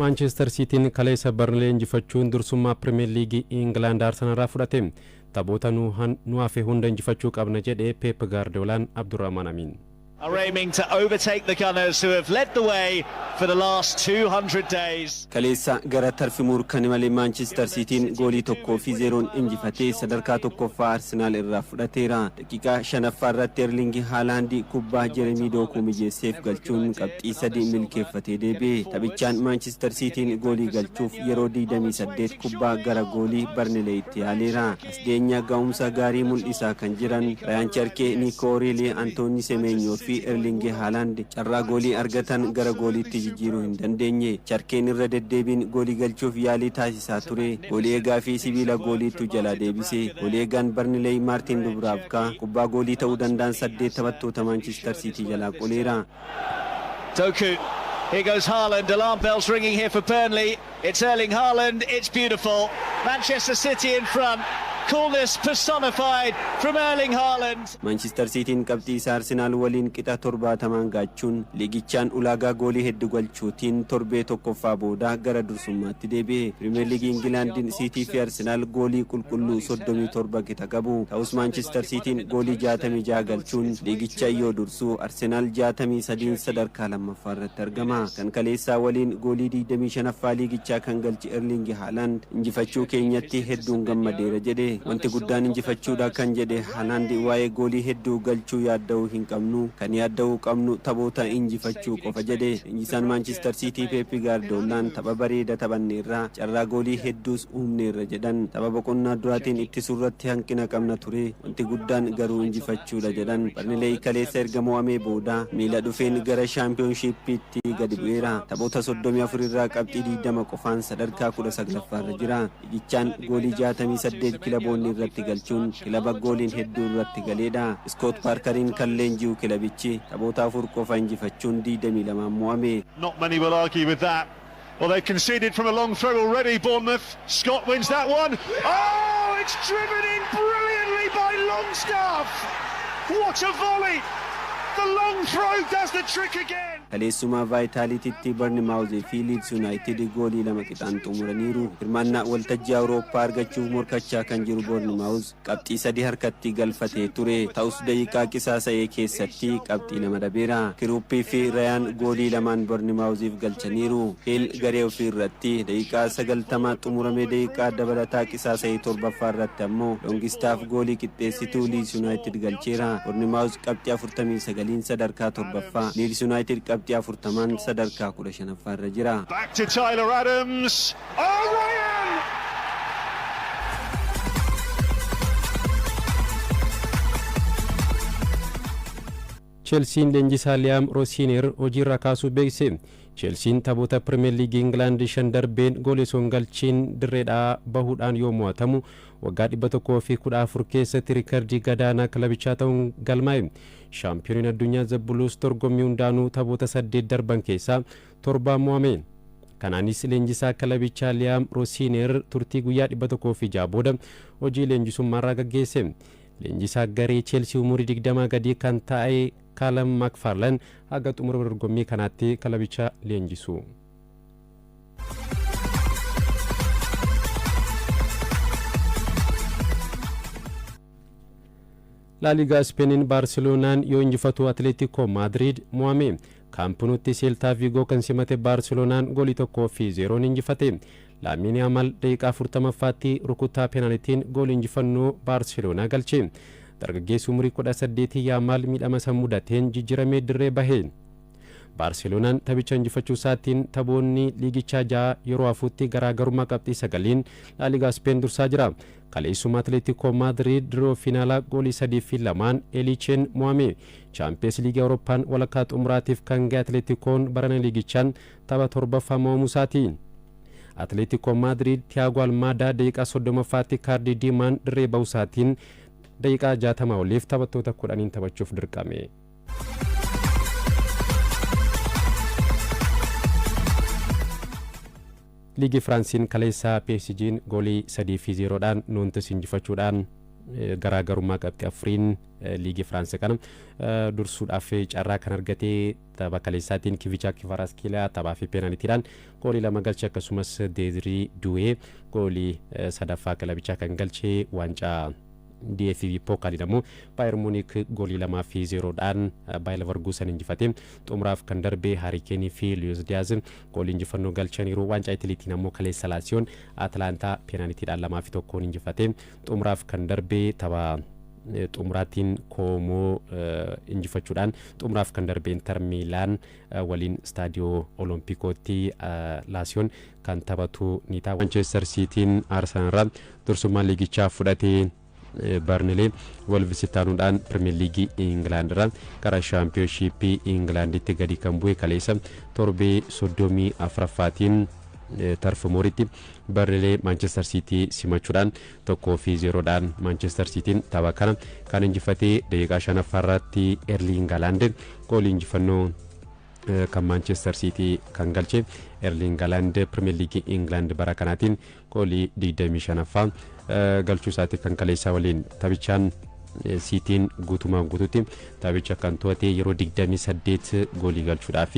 Maanchestar Siitiin kaleessa Barnilee injifachuun dursummaa Pirimeer Liigii Ingilaand Arsenaalirraa fudhate. Taphoota nu hafe hunda injifachuu qabna jedhe Peep Gaardiolaan. Abdurrahman Amiin. Are aiming to overtake the Gunners, who have led the way for the last 200 days. Kaleessa gara Tarfimuur kan imale Maanchister Siitiin goolii 1-0n injifatee sadarkaa tokkoffaa Arsenaal irraa fudhateera. Daqiiqaa shanaffaa irratti Erlingi Haalaandi kubbaa Jeremii Dookuu mijeesseef galchuun qabxii sadi milkeeffatee deebi'e. Taphichaan Maanchister Siitiin goolii galchuuf yeroo 28 kubbaa gara goolii Barnileeyitti yaaleera. As dhiyeenya ga'umsa gaarii mul'isaa kan jiran Rayaan Charkee, Niikoo Oriilii, Antoonii Semeenyoo fi Erlingi Haalaand carraa goolii argatan gara gooliitti jijjiiruu hin dandeenye. Charkeen irra deddeebiin goolii galchuuf yaalii taasisaa ture. Goolii eegaa fi sibiila gooliitu jalaa deebise. Goolii eegaan Barnileey Maartiin Dubraavkaa kubbaa goolii ta'uu danda'an saddeet taphattoota Maanchister Siitii jalaa qoleera. Doku. Here goes Haaland. Alarm bells ringing here for Burnley. It's Erling Haaland. It's beautiful. Manchester City in front. Coolness personified from Erling Haaland. Maanchister Siitiin qabxii isaa Arsenaal waliin qixa 70n gaachuun liigichaan ulaagaa goolii hedduu galchuutiin torbee tokkoffaa booda gara dursummaatti deebi'e. Pirimeer Liigii Ingilaandiin Siitii fi Arsenaal goolii qulqulluu 37 qixa qabu. Ta'us Maanchister Siitiin goolii 66 galchuun liigicha yoo dursu, Arsenaal 63n sadarkaa lammaffaa irratti argama. Kan kaleessaa waliin goolii 25ffaa liigichaa kan galche Erling Haaland, "Injifachuu keenyatti hedduun gammadeera" jedhe. "Wanti guddaan injifachuudha" kan jedhe Haaland, "waa'ee goolii hedduu galchuu yaadda'uu hin qabnu, kan yaadda'uu qabnu taphoota injifachuu qofa" jedhe. Leenjisaan Maanchister Siitii Peepi Gaardoolaan, "Tapha bareeda taphanneerra, carraa goolii hedduus uumneerra" jedhan. "Tapha boqonnaa duraatiin ittisurratti hanqina qabna ture, wanti guddaan garuu injifachuudha" jedhan. Barnileey kaleessa erga mo'amee booda miila dhufeen gara Shaampiyoonshiippiitti gadi bu'eera. Taphoota 34 irraa qabxii 20 qofaan sadarkaa 19ffaarra jira. Liigichaan goolii 68 kilaboonni irratti galchuun kilaba gooliin hedduu irratti galeedha. Iskoot Paarkariin kan leenji'u kilabichi taphoota afur qofa injifachuun 22 mo'ame. Not many will argue with that. Well, they've conceded from a long throw already, Bournemouth. Scott wins that one. Oh, it's driven in brilliantly by Longstaff. What a volley! The long throw does the trick again. Kaleessumaa Vaayitaaliititti Barnimaawuzii fi Liids Yuunaayitid goolii lama qixaan xumuraniiru. Hirmaannaa waltajjii Awurooppaa argachuuf morkachaa kan jiru Boornimaawuz qabxii sadi harkatti galfatee ture. Ta'us daqiiqaa qisaasa'ee keessatti qabxii lama dhabeera. Kiruuppii fi Rayaan goolii lamaan Boornimaawuziif galchaniiru. Hiil garee ofii irratti daqiiqaa 90 xumuramee daqiiqaa dabalataa qisaasa'ee torbaffaa irratti ammoo Loongistaaf goolii qixxeessituu Liids Yuunaayitid galcheera. Boornimaawuz qabxii 49n sadarkaa torbaffaa, Liids Yuunaayitid qabxii 40n sadarkaa 15ffaa irra jira. Back to Tyler Adams. Oh, Ryan! Cheelsiin leenjisaa Liyaam Roosiineer hojiirra kaasuu beeksise. Cheelsiin taphoota Pirimeer Liigii Ingilaand shan darbeen goolii osoo hin galchiin dirreedhaa bahuudhaan yoo mo'atamu, waggaa 114 keessatti riikardii gadaanaa kilabichaa ta'uun galmaa'e. Shaampiyooniin addunyaa The Blues dorgommii hundaanuu taphoota saddeet darban keessaa torbaan mo'ame. Kanaanis leenjisaa kilabichaa Liyaam Roosiineer turtii guyyaa 106 booda hojii leenjisummaarraa gaggeesse. Leenjisaa garee Cheelsii umurii 20 gadii kan ta'e Kaalam Makfarlan haga xumura dorgommii kanaatti kilabicha leenjisu. Laaligaa Ispeeniin Baarseloonaan yoo injifatu, Atileetikoo Maadriid mo'ame. Kaampinuutti Seeltaa Viigoo kan simate Baarseloonaan goolii 1-0n injifate. Laamiin Yaamaal daqiiqaa 40ffaatti rukuttaa peenaalitiin goolii injifannoo Baarseloonaa galche. Dargaggeessi umurii 18 Yaamaal miidhama isa mudateen jijjiiramee dirree bahe. Baarseloonaan taphicha injifachuu isaatiin taphoonni liigichaa ja'a yeroo hafuutti garaagarummaa qabxii sagaliin Laaligaa Speen dursaa jira. Kaleessuma Atileetikoo Maadriid diroo fiinaalaa goolii 3-2n Elicheen mo'ame. Chaampiyeens Liigii Awurooppaan walakkaa xumuraatiif kan ga'e Atileetikoon barana liigichaan tapha torbaffaa mo'amuu isaati. Atileetikoo Maadriid Tiyaago Almaadaa daqiiqaa 30ffaatti kaardii diimaan dirree bahuu isaatiin daqiiqaa 60 oliif taphattoota 10n taphachuuf dirqame. Liigii Firaansiin kaleessaa PSG'n goolii 3-0dhaan Noontis injifachuudhaan Garaagarummaa qabxii 4n liigii Firaansi kana dursuudhaaf carraa kan argate tapha kaleessaatiin Kivicha Kvaratskhelia taphaa fi peenaalitiidhaan goolii 2 galche, akkasumas Deezirii Duwee goolii sadaffaa kilabichaa kan galche. Waancaa DFB Pokal immoo Bayern Munich goolii 2 fi 0dhaan Bayer Leverkusen injifate. Xumuraaf kan darbe Harry Kane fi Luis Diaz goolii injifannoo galchaniiru. Waancaa Itiliitiin ammoo kaleessa Laasiyoon Atalantaa peenaalitiidhaan 2 fi 1n injifate. Xumuraaf kan darbe tapha xumuraatiin Koomoo injifachuudhaan xumuraaf kan darbe Inter Miilaan waliin Staadiyoo Olompikootti Laasiyoon kan taphatu ni ta'a. Manchester Siitiin Arsenal irraa dursummaa liigichaa fudhatee, Barnilee Wolves taanuudhaan Pirimeer Liigii Ingilaand irraa gara Shaampiyoonshiippii Ingilaanditti gadi kan bu'e kaleessa torbee 34ffaatiin Tarf Mooritti Barnilee Maanchestar Siitii simachuudhaan 1 fi 0dhaan Maanchestar Siitiin tapha kana kan injifatee. Daqiiqaa 5ffaarratti Erliing Haaland goolii injifannoo kan Maanchestar Siitii kan galche. Erliing Haaland Pirimeer Liigii Ingilaand bara kanaatiin goolii 25ffaa galchuu isaati kan kaleessaa waliin. Taphichaan Siitiin guutumaan guututti taphicha kan to'ate, yeroo 28 goolii galchuudhaaf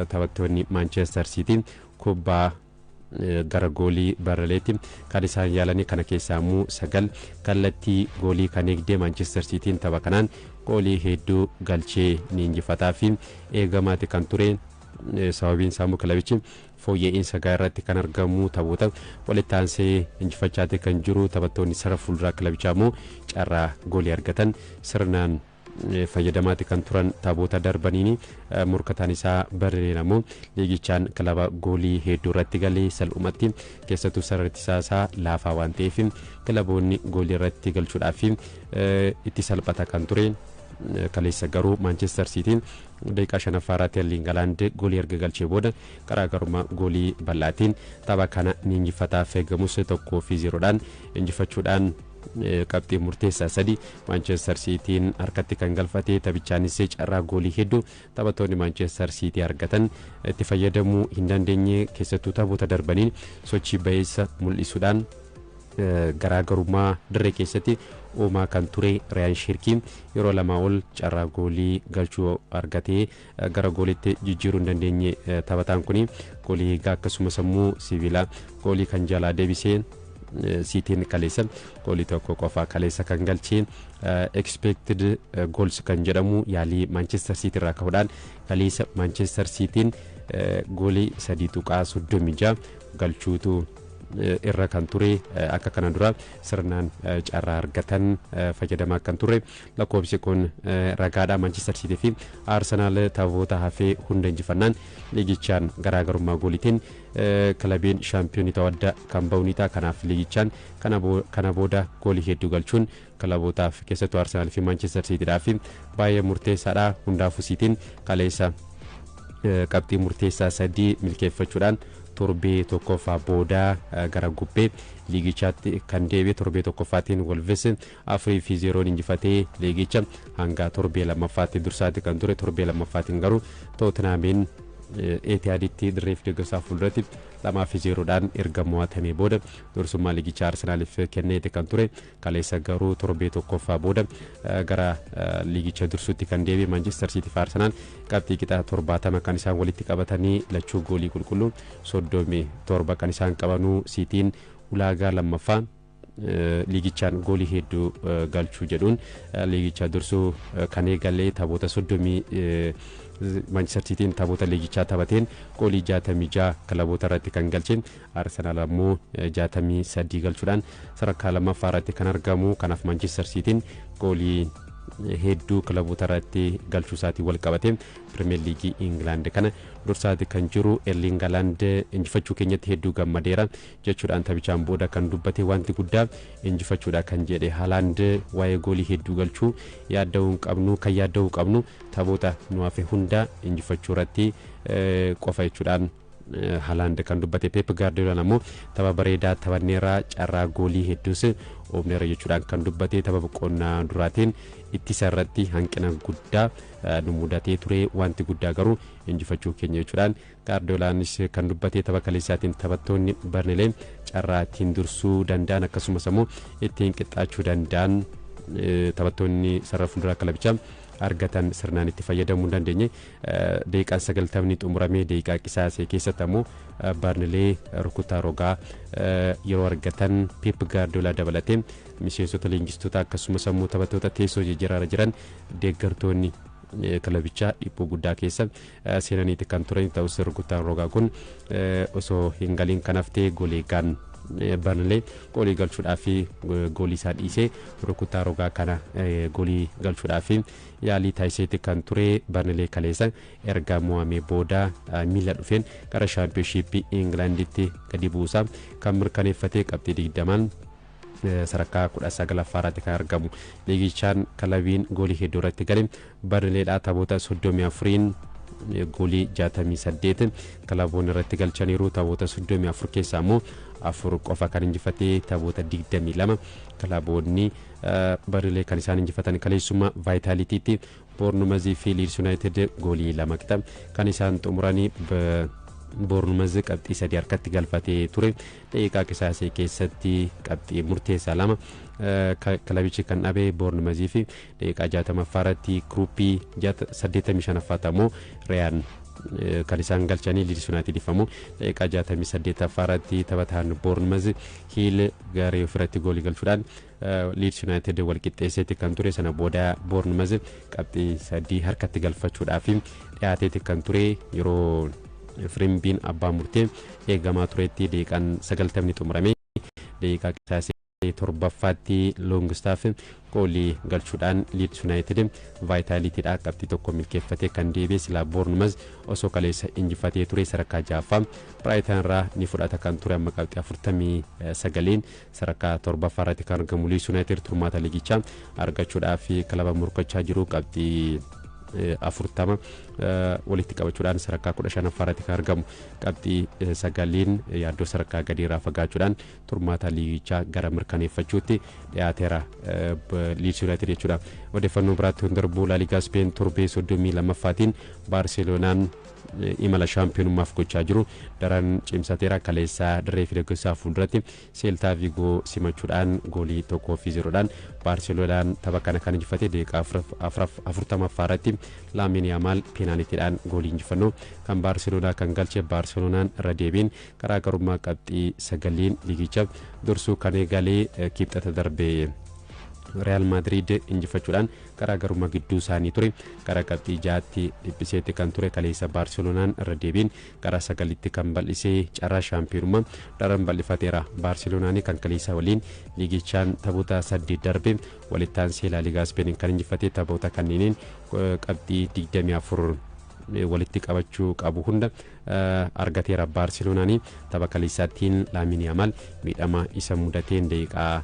taphattoonni Maanchestar Siitii kubbaa gara goolii Baraleetti kan isaan yaalanii, kana keessaa immoo 9 kallattii goolii kan eegdee. Maanchestar Siitiin tapha kanaan goolii hedduu galchee ni injifataa fi eegamaati kan ture. Sababiin isaa immoo kilabichi fooyya'insa gahaa irratti kan argamu, taphoota walitti aansee injifachaati kan jiru. Taphattoonni sarara fuulduraa kilabichaa immoo carraa goolii argatan sirnaan fayyadamaati kan turan taphoota darbaniin. Morkataan isaa Barrileen ammoo liigichaan kilaba goolii hedduu irratti galee salphumatti, keessattuu sarara ittisaa laafaa waan ta'eef kilaboonni goolii irratti galchuudhaaf itti salphata kan ture. Kaleessa garuu Maanchestar Siitiin daqiiqaa 5ffaa irratti Erliing Haaland goolii erga galchee booda garaagarummaa goolii bal'aatiin tapha kana ni injifataaf eegamus 1 fi 0dhaan injifachuudhaan qabxii murteessaa 3 Maanchestar Siitiin harkatti kan galfate. Taphichaanis carraa goolii hedduu taphattoonni Maanchestar Siitii argatan itti fayyadamuu hin dandeenye. Keessattuu taphoota darbaniin sochii baheessa mul'isuudhaan garaagarummaa dirree keessatti uumaa kan ture Riyaan Shirkii yeroo 2 ol carraa goolii galchuu argatee gara gooliitti jijjiiruu hin dandeenye. Taphataan kun goolii eegaa akkasumas immoo sibiila goolii kan jalaa deebisee. Siitiin kaleessa goolii 1 qofa kaleessa kan galchee. Expected goals kan jedhamu yaalii Maanchestar Siitii irraa ka'uudhaan kaleessa Maanchestar Siitiin goolii 3.36 galchuutu irra kan ture. Akka kana dura sirnaan carraa argatan fayyadamaa kan ture lakkoofsi kun ragaadha. Maanchestar Siitii fi Arsenaal taphoota hafee hunda injifannaan liigichaan garaagarummaa gooliitiin kilabiin shaampiyoonii ta'uu adda kan ba'u ni ta'a. Kanaaf liigichaan kana booda goolii hedduu galchuun kilabootaaf, keessattuu Arsenaal fi Maanchestar Siitiidhaaf baay'ee murteessaadha. Hundaafuu Siitiin kaleessa qabxii murteessaa 3 milkeeffachuudhaan torbee 1ffaa booda gara gubbee liigichaatti kan deebi'e. Torbee 1ffaatiin Wolves 4 fi 0n injifatee liigicha hanga torbee 2ffaatti dursaatti kan ture. Torbee 2ffaatiin garuu Tootenaamiin Eetiyaaditti dirree fi deeggarsaa fuulduratti 2 fi 0dhaan erga mo'atamee booda dursummaa liigichaa Arsenaaliif kenneeti kan ture. Kaleessa garuu torbee 1ffaa booda gara liigicha dursuutti kan deebi'e Maanchestar Siitii fi Arsenaal qabxii qixa 70 kan isaan walitti qabatanii, lachuu goolii qulqulluu 37 kan isaan qabanuu. Siitiin ulaagaa 2ffaa liigichaan goolii hedduu galchuu jedhuun liigicha dursuu kan eegalee taphoota 30 Maanchestar Siitiin taphoota liigichaa taphateen goolii 66 kilaboota irratti kan galche. Arsenaal ammoo 63 galchuudhaan sadarkaa 2ffaa irratti kan argamu. Kanaaf Maanchestar Siitiin goolii hedduu kilaboota irratti galchuu isaatiin wal qabate Pirimeer Liigii Ingilaand kana dursaati kan jiru. Erling Haaland "Injifachuu keenyatti hedduu gammadeera" jechuudhaan taphichaan booda kan dubbate. "Wanti guddaa injifachuudha" kan jedhe Haaland, "waa'ee goolii hedduu galchuu yaadda'uu hin qabnu, kan yaadda'uu qabnu taphoota nu hafe hunda injifachuu irratti qofa" jechuudhaan. Haaland kan dubbate. Pep Gaardiolaan ammoo tapha bareedaa taphanneerraa, carraa goolii hedduus oomneera jechuudhaan kan dubbate. Tapha boqonnaa duraatiin ittisa irratti hanqina guddaa nu mudatee ture, wanti guddaa garuu injifachuu keenya jechuudhaan Gaardiolaanis kan dubbate. Tapha kaleessaatiin taphattoonni Barnilee carraa ittiin dursuu danda'an akkasumas ammoo ittiin qixxaachuu danda'an taphattoonni sarara fuulduraa kilabichaa argatan sirnaan itti fayyadamuu hin dandeenye. Daqiiqaan 90ni xumuramee daqiiqaa qisaasee keessatti ammoo Barnilee rukutaa rogaa yeroo argatan Pep Gaardiolaa dabalatee miseensota leenjistoota akkasumas ammoo taphattoota teessoo jijjiirraa jiran deeggartoonni kilabichaa dhiphuu guddaa keessa seenaniiti kan turan. Ta'us rukutaan rogaa kun osoo hin galiin kan haftee goleegaan Barnilee goolii galchuudhaaf goolii isaa dhiisee rukutaa rogaa kana goolii galchuudhaaf yaalii taasiseeti kan ture. Barnilee kaleessa erga mo'amee booda miila dhufeen gara Shaampiyoonshiippii Ingilaanditti gadi buusaa kan mirkaneeffatee, qabxii 20n sadarkaa 19ffaa irratti kan argamu. Liigichaan kilabiin goolii hedduu irratti gale Barnileedhaa. Taphoota 34n goolii 68 kilaboonni irratti galchaniiru. Taphoota 34 keessaa immoo afur qofa kan injifatee, taphoota 22 kilaboonni Barnilee kan isaan injifatan. Kaleessuma Vaayitaalitiitti Boornumazii fi Liids Yuunaayitid goolii 2 qixa kan isaan xumuranii. Boornumaz qabxii 3 harkatti galfatee ture. Daqiiqaa qisaasee keessatti qabxii murteessaa 2 kilabichi kan dhabe Boornumazii fi daqiiqaa 60ffaa irratti Kiruuppii, 85ffaatti ammoo Riyaan kan isaan galchanii. Liids Yuunaayitid ammoo daqiiqaa 68ffaa irratti taphataan Boornumaz Hiil garee ofirratti goolii galchuudhaan Liids Yuunaayitid wal qixxeesseeti kan ture. Sana booda Boornumaz qabxii 3 harkatti galfachuudhaaf dhiyaateeti kan ture. Yeroo firimbiin abbaa murtee eegamaa turetti daqiiqaan 90ni xumurame daqiiqaa qisaasee torbaffaatti Loongistaaf goolii galchuudhaan Liids Yuunaayitid Vaayitaalitiidha qabxii 1 milkeeffatee kan deebi'e. Silaa Boornumaz osoo kaleessa injifatee ture sadarkaa ja'affaa Biraayitan irraa ni fudhata kan ture. Amma qabxii 49n sadarkaa torbaffaa irratti kan argamu Liids Yuunaayitid turmaata liigichaa argachuudhaaf kilaba morkachaa jiru qabxii 40 walitti qabachuudhaan sadarkaa 15ffaa irratti kan argamu qabxii 9n yaaddoo sadarkaa gadiirraa fagaachuudhaan turmaata liigichaa gara mirkaneeffachuutti dhiyaateera Liids Yuunaayitid jechuudha. Odeeffannoo biraatti hin darbu. Laaligaa Speen torbee 32ffaatiin Baarseloonaan imala shaampiyoonummaaf gochaa jiru daran cimsateera. Kaleessaa dirree fi deeggarsaa fuulduratti Seeltaa Viigoo simachuudhaan goolii 1-0dhaan Baarseloonaan tapha kana kan injifate. Daqiiqaa 40ffaa irratti Laamin Yaamaal peenaalitiidhaan goolii injifannoo kan Baarseloonaa kan galche. Baarseloonaan irra deebiin garaagarummaa qabxii 9n liigicha dursuu kan eegalee kibxata darbee Real Madrid injifachuudhaan garaagarummaa gidduu isaanii ture gara qabxii 6tti dhiphiseetti kan ture. Kaleessa Baarseloonaan irra deebiin gara 9tti kan bal'isee carraa shaampiyoonummaa daran bal'ifateera. Baarseloonaan kan kaleessa waliin liigichaan taphoota 8 darbe walitti aansee Laaligaa Ispeeniin kan injifatee taphoota kanneeniin qabxii 24 walitti qabachuu qabu hunda argateera. Baarseloonaan tapha kaleessaattiin Laamin Yaamaal miidhama isa mudateen daqiiqaa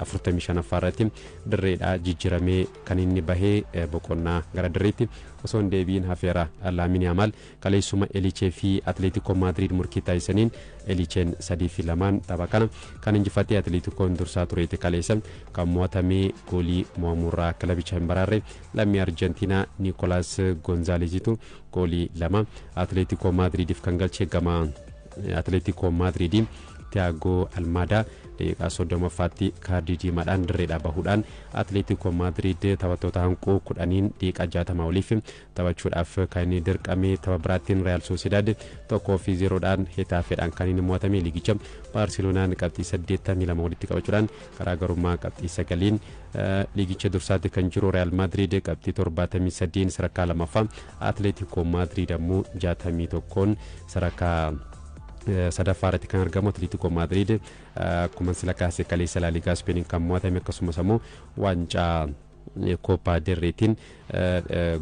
45ffaa irratti dirreedhaa jijjiiramee kan inni bahee boqonnaa gara dirreetti osoo hin deebiin hafeera. Laamin Yaamaal kaleessuma Elichee fi Atleetikoo Maadriid murkii taasisaniin Elicheen 3-2n tapha kana kan injifatee. Atleetikoon dursaa tureeti kaleessa kan mo'atamee. Goolii mo'amurraa kilabicha hin baraarre. Lammii Arjentiinaa Niikolaas Gonzaalezitu goolii 2 Atleetikoo Maadriidiif kan galche. Gama Atleetikoo Maadriidii Tiyaagoo Almaadaa daqiiqaa 30ffaatti kaardii diimaadhaan dirreedhaa bahuudhaan Atleetikoo Maadriid taphattoota hanquu 10n daqiiqaa 60 oliif taphachuudhaaf kan inni dirqame. Tapha biraattiin Real Sociedad 1-0dhaan Hetaafeedhaan kan inni mo'atame. Liigicha Baarseloonaan qabxii 82 walitti qabachuudhaan garaagarummaa qabxii 9n liigicha dursaatti kan jiru. Real Maadriid qabxii 73 sadarkaa lamaffaa, Atleetikoo Maadriid ammoo 61n sadarkaa sadaffaa irratti kan argamu. Atleetikoo Maadriid akkuma sila kaasee kaleessa Laaligaa Ispeeniin kan mo'atame akkasumas ammoo waancaa Kooppaa Delreetiin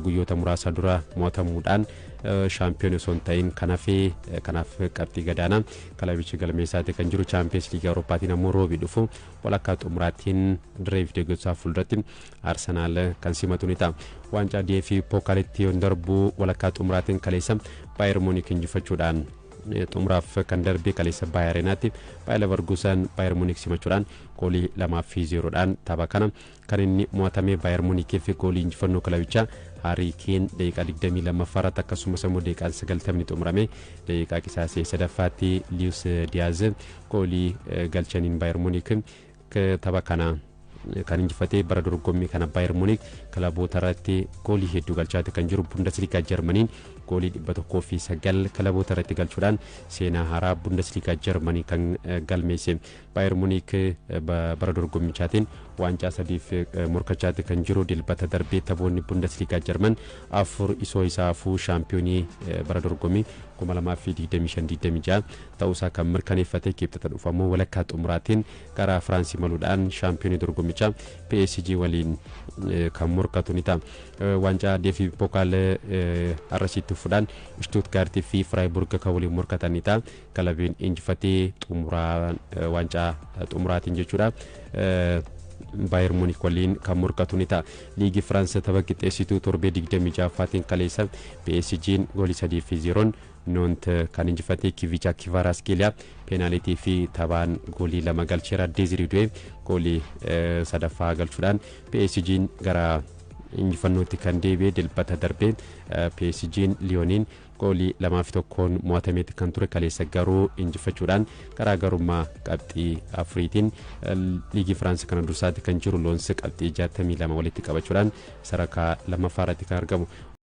guyyoota muraasa dura mo'atamuudhaan shaampiyoon osoo hin ta'in kan hafee, kanaaf qabxii gadaanaa kilabichi galmeessaati kan jiru. Chaampiyoons Liigii Awurooppaatiin ammoo roobii dhufu walakkaa xumuraatiin dirree fi deeggarsaa fuulduratti Arsenaal kan simatu ni ta'a. Waancaa DFB Pokaalitti yoon darbu walakkaa xumuraatiin kaleessa Baayer Muunik injifachuudhaan Xumuraaf kan darbe kaleessa Baay Areenaatti Baay Leverkusen Baayern Muunik simachuudhaan goolii 2-0dhaan tapha kana kan inni mo'atame. Baayern Muunikii fi goolii injifannoo kilabichaa Haarii Keen daqiiqaa 22 irratti, akkasumas immoo daqiiqaa 90 xumurame daqiiqaa qisaasee sadaffaatti Lius Diyaaz goolii galchaniin Baayern Muunik tapha kana kan injifatee. Bara dorgommii kana Baayern Muunik kilaboota irratti goolii hedduu galchaate kan jiru. Bundesliigaa Jarmaniin goolii 109 kilaboota irratti galchuudhaan seenaa haaraa Bundesliigaa Jarmanii kan galmeesse. Baayern Muunik bara dorgommichaatiin waancaa sadiif morkachaate kan jiru. Dilbata darbee taphoonni Bundesliigaa Jarman afur isoo isaa afuu shaampiyoonii bara dorgommii 2025-26 ta'uusaa kan mirkaneeffate. Kibxata dhufamoo walakkaa xumuraatiin gara Firaansii maluudhaan shaampiyoonii dorgommichaa PSG waliin kan morkatu ni ta'a. Waancaa DFB Pokaal arrasiitti fuudhaan Stuttgart fi Freiburg kan waliin morkatan ni ta'a. Kilabiin injifatee xumuraa waancaa xumuraatiin jechuudha. Baayern Muunik waliin kan morkatu ni ta'a. Liigii Firaansa tapha qixxeessituu torbee 26ffaatiin kaleessa PSG'n goolii 3-0n Noont kan injifatee. Kivicha Kvaratskhelia peenaalitii fi taphaan goolii lama galcheera. Deezirii Du'ee goolii sadaffaa galchuudhaan PSG'n gara injifannootti kan deebi'e. Dilbata darbee PSG'n Liyooniin goolii 2-1n mo'atameeti kan ture. Kaleessa garuu injifachuudhaan garaagarummaa qabxii afuriitiin liigii Firaansi kana dursaatti kan jiru. Loonsi qabxii 62 walitti qabachuudhaan sadarkaa lammaffaa irratti kan argamu.